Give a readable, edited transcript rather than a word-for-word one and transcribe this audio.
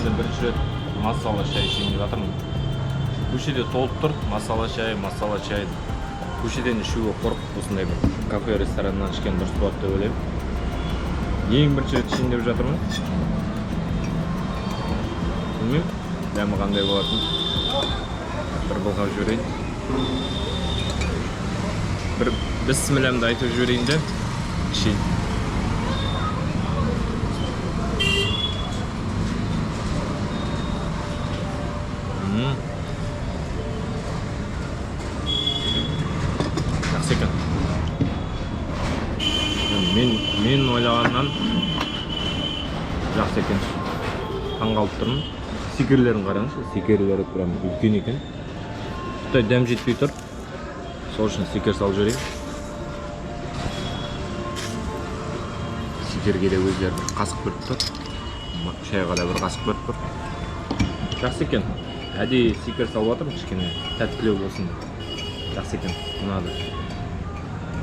Өмірімде бірінші рет масала шай ішейін деп жатырмын. Көшеде толып тұр масала шай, масала шай. Көшеден ішуге қорқып, осындай бір кафе, рестораннан ішкен дұрыс болады деп ойлаймын. Ең бірінші рет ішейін деп жатырмын. Білмеймін, дәмі қандай болатынын. Бір былғап жіберейін. Бір бісмілләмді айтып жіберейін де ішейін. Жақсы екен. Мен ойлағаннан жақсы екен. Таңғалып тұрмын. Секерлерін қараңызшы, секерлері прям үлкен екен. Құдай, дәм жетпей тұр. Сол үшін секер салып жіберейін. Секерге де өздері бір қасық беріп тұр. Шайға да бір қасық беріп тұр. Жақсы екен. Әдейі секер салып жатырмын, кішкене тәттілеу болсын деп. Жақсы екен, ұнады.